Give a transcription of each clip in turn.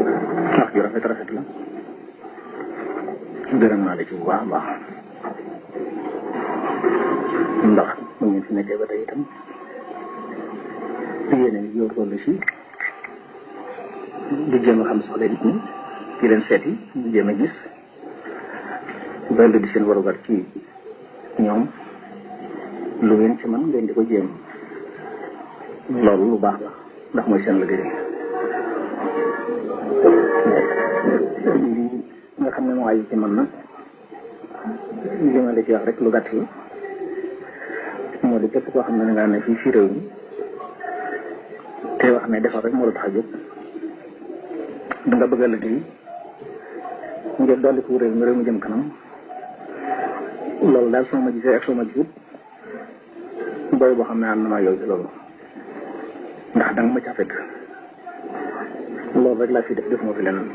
wax ju rafet rafet la gërëm naa la ci bu baax a baax ndax mu ngeen fi nekkee ba tey itam yéene ni góorgóorlu si di jéem a xam soxla nit ñi di leen seeti di jéem a gis loolu di seen warugar ci ñoom lu ngeen ci man ngeen di ko jéem loolu lu baax la ndax mooy seen liggéey lii nga xam ne moo ay ci man nag li ma la ci wax rek lu gàtt la moo di képp koo xam ne nga ne fii ci réew mi te wax ne defar rek moo la tax a jóg da nga bëgg a liggéey ngir dolli ko réew mi jëm kanam loolu daal soo ma gisee ak soo ma gisut booy boo xam ne ànd na maa yow ci loolu ndax danga ma ca fekk loolu rek laa fi def moo fi leneen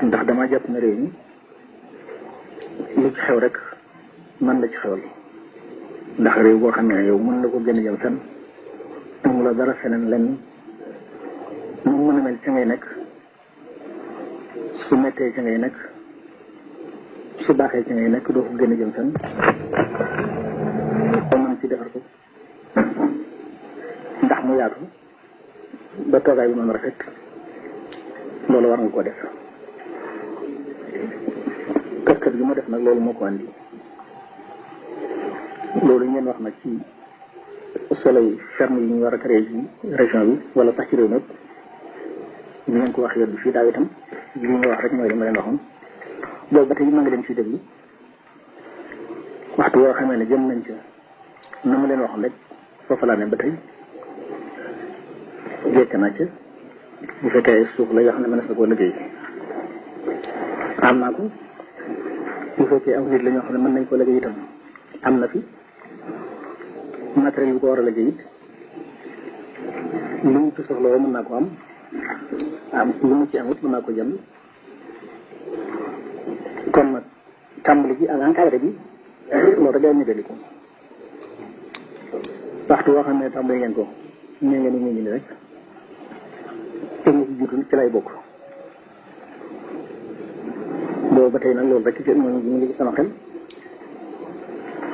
ndax dama jàpp ne réew mi lu ci xew rek man la ci xewal ndax réew boo xam ne yow mën na ko gën a jëm fenn amula dara feneen lenn mu mën a mel ci ngay nekk su mettee ci ngay nekk su baaxee ci ngay nekk doo ko gën a jëm fenn ko mën ci defar ko ndax mu yaatu ba toogaay bi mën rafet loolu war nga ko def kër gi ma def nag loolu moo ko andi loolu ngeen wax nag ci solo yi ferme yi ñu war a créé ci région bi wala sax ci réew mi ñu ngeen ko wax yoon bi fii daaw itam li ñu wax rek mooy li ma leen waxoon boobu ba tey ma nga leen ciy déglu waxtu woo xamee ne jëm nañ ca na ma leen waxoon rek foofu laa ne ba tey jekk naa ca bu fekkee suuf la yoo xam ne mënees na koo liggéey am naa ko bu fekkee aw nit la ñoo xam ne mën nañ koo liggéey itam am na fi matériel bi ko war a liggéey it lu mu ci soxla woo mën naa ko am lu mu ci amut mën naa ko jënd kon nag tàmbali bi ak encadré bi loolu rek day négali ko waxtu woo xam ne tàmbali ngeen ko ñee ngeen ñu ni rek te ñu ci jiitu ci lay bokk boobu ba tey nag loolu rek ci mooy ñu ngi ci sama xel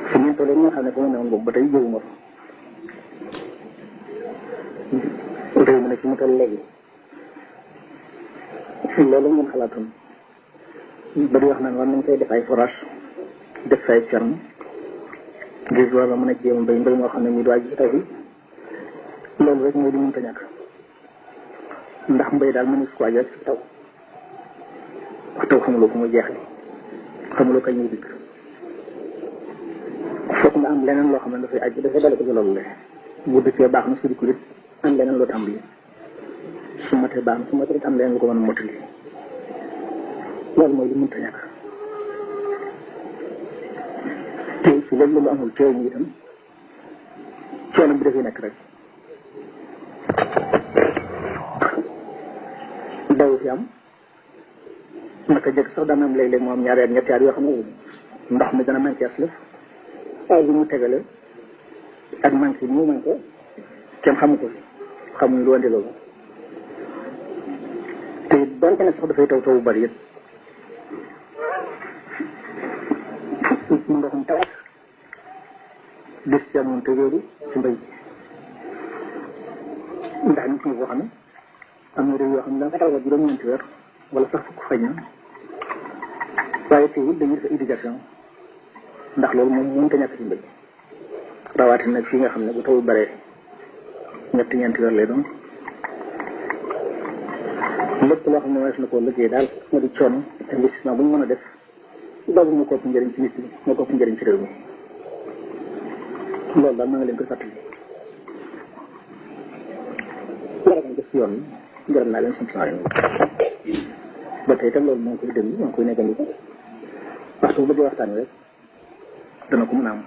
fi ñu tollee ñoo xam ne fa mu newoon boobu ba tey jóguma fa réew mi ne fi mu toll léegi loolu ngeen xalaatoon ba di wax naan war nañ koy def ay forage def ay ferme ngir war a mën a jéem mbéy moo xam ne mi doy ci taw bi loolu rek mooy li mënta ñàkk ndax mbéy daal mënees ko ajal ci taw wax taw xamuloo ko muy jeexle xamuloo kañ ñuy dikk foog nga am leneen loo xam ne dafay aju dafay dale ko ci loolu la bu dikkee baax na su dikkul it am leneen loo tàmbali su matee baax na su matee it am leneen lu ko mën a mottali loolu mooy li mënta ñàkk te ci léegi lu amul teew mi itam coono bi dafay nekk rek daw fi am naka jëkk sax daan am léeg-léeg moo am ñaari at ñetti at yoo xam ne ndox mi dana manqué as lëf waaye li mu tegale ak manqué bi mu manqué kenn xamu ko xamuñu lu andi loolu te donte ne sax dafay taw taw bu bari it ndoxum tawat des ci amoon te loolu ci mbay ndax nit ñi boo xam ne am na réew yoo xam ne dafa taw juróom-ñeenti weer wala sax fukk xëy na waaye teewul dañuy def irrigation ndax loolu moom mënut a ñàkk ci mbay rawatina nag fii nga xam ne bu taw baree ñetti ñeenti weer lay doon lépp loo xam ne wees na koo liggéey daal nga di coono investissement bu ñu mën a def boobu moo ko ëpp njëriñ ci nit ñi moo ko ëpp njëriñ ci réew mi loolu daal maa ngi leen koy fàttali dara def ci yoon bi gërëm naa leen sant naa leen ba tey itam loolu moo koy déglu moo koy nekkandiku waxtu bu bëggee waxtaan rek dana ko mën a am